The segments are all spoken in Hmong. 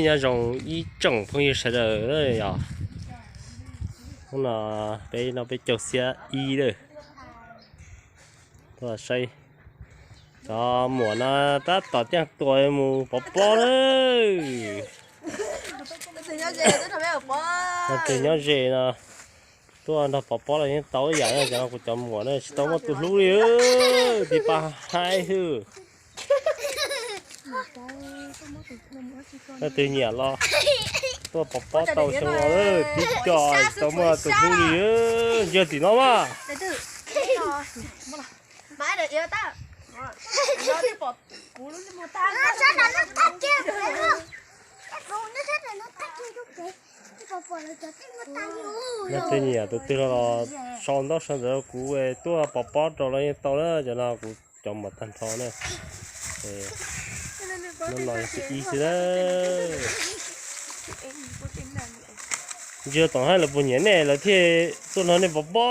Nyob zoo ib tsoom phooj ywg sawv daws yog, hnub no peb noj peb caug xiab ib lawm. Tuaj saib cov muam no tab tom caij tuas mus pov pob lawm. Leej twg nyob ze no tuaj nrog pov pob los yeej tau ib yam na, cov no kuv cov muam na tsis tau muaj tus hlub li, tib pab haib hwb. Leej twg nyiam los tuaj pov pob tau xyoo no, tib co tsis tau muaj tus hlub li, ntsia tim no mas. Leej twg nyiam tus twg los sau ntaub sau ntawv rau kuv tuaj pov pob rau los yeej tau na, cov no kuv cov muam tag nrho na. Hnub no yog tus ib xwb na. Ntsia tom hab lawv puas nyiam nej lawv thiaj tuaj nrog nej pov pob.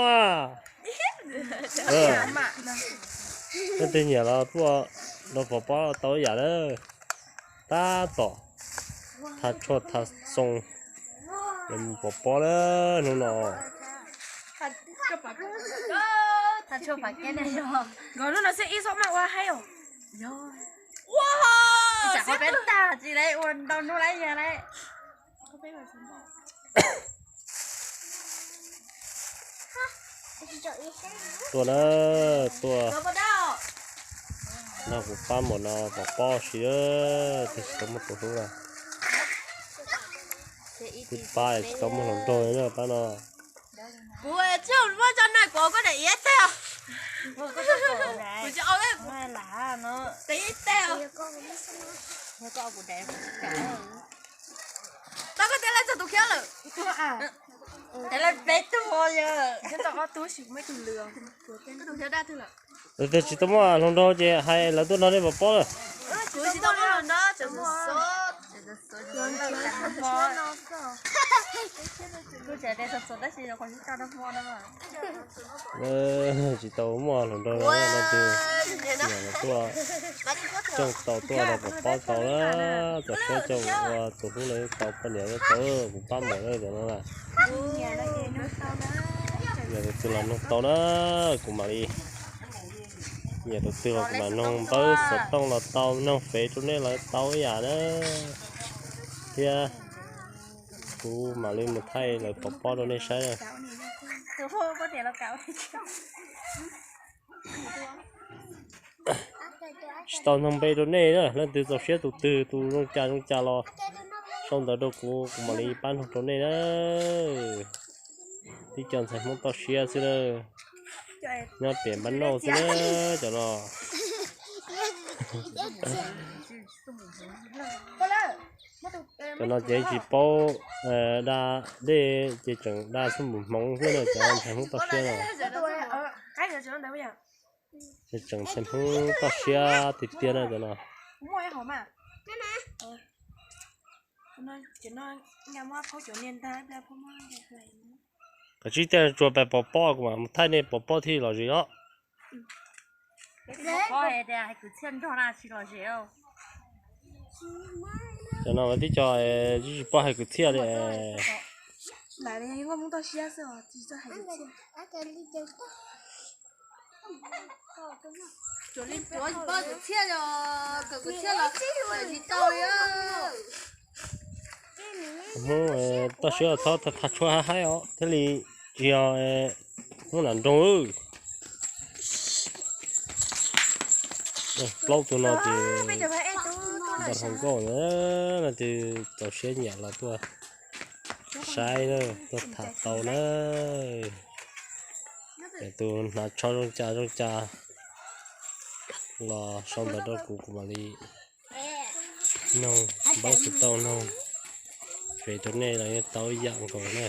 Leej twg nyiam los tuaj nrog pov pob tau ib yam na. Tab tom tha tshuaj tha xoo, pov pob na hnub no. Nkawd hnub no xwb ib xob maj ua haib os. Tsam qhov peb tag tsis lawv ua ntau hnub lawm yog lawm. Tuaj na, tuaj nrog kuv pab muam no pov pob si, twb tsis tau muaj tus hlub na. Kuv pab tsis tau muaj hluas nraug na pab no. Kuv tsis muaj tso na, kuv koj daim iab teg os. Kuv tsis au, ib teg os. Tau koj tias lawv txog tus khiab lawm. Tias lawv peb tug yog. Koj tus khiab daj twg lawm? Lawv tias tsis tau muaj hluas nraug ces hais lawv tuaj nrog nej pov pob lawm. Kuv tsis tau muaj hluas nraug, tseem muaj. Tsis tau muaj hluas nraug no, leej twg nyiam los tuaj, coj tau tuaj los pov pob tau na. Txaus siab coj ua tus hlub los yeej tau, poj niam yeej tau, kuv pab muam na cov no na. Yog tus twg los noog tau na, kuv mam li, nyiam tus twg los kuv mam noog npawb xov tooj los tau, noog fev rau nej los tau ib yam na. Thiab kuv mam li mus thaij lawv pov pob rau nej saib na. Tsis tau noog npe rau nej na, leej twg txaus siab tus twg tus zoo cas zoo cas los sau ntawv rau kuv, kuv mam li pab noog rau nej na. Tib co ntxhais Hmoob toj siab xwb na, nyob pem npab nauj xwb na cov no. Cov no ces tsis paub da dej ces tseem da xub npum hmoov xwb na, cov ntxhais Hmoob toj siab no. Ces tseem ntxhais Hmoob toj siab tiag tiag na cov no. Kav tsij tiag tsuas pem pov pob, kuv mam mus thaij nej pov pob thiaj los zis os. Cov no tib co tsis paub hais kwv txhiaj li. Hmoob toj siab txhob tha tshuaj haib os, thiaj li tsis yog Hmoob nam nroog. Plaub tug no ces npaj hluas nkauj na, leej twg txaus siab nyiam los tuaj saib na, tuaj tham tau na. Tus hnav tsho zoo cas zoo cas los sau ntawv rau kuv, kuv mam li noog npawb xov tooj, noog fev rau nej los yeej tau ib yam nkaus na.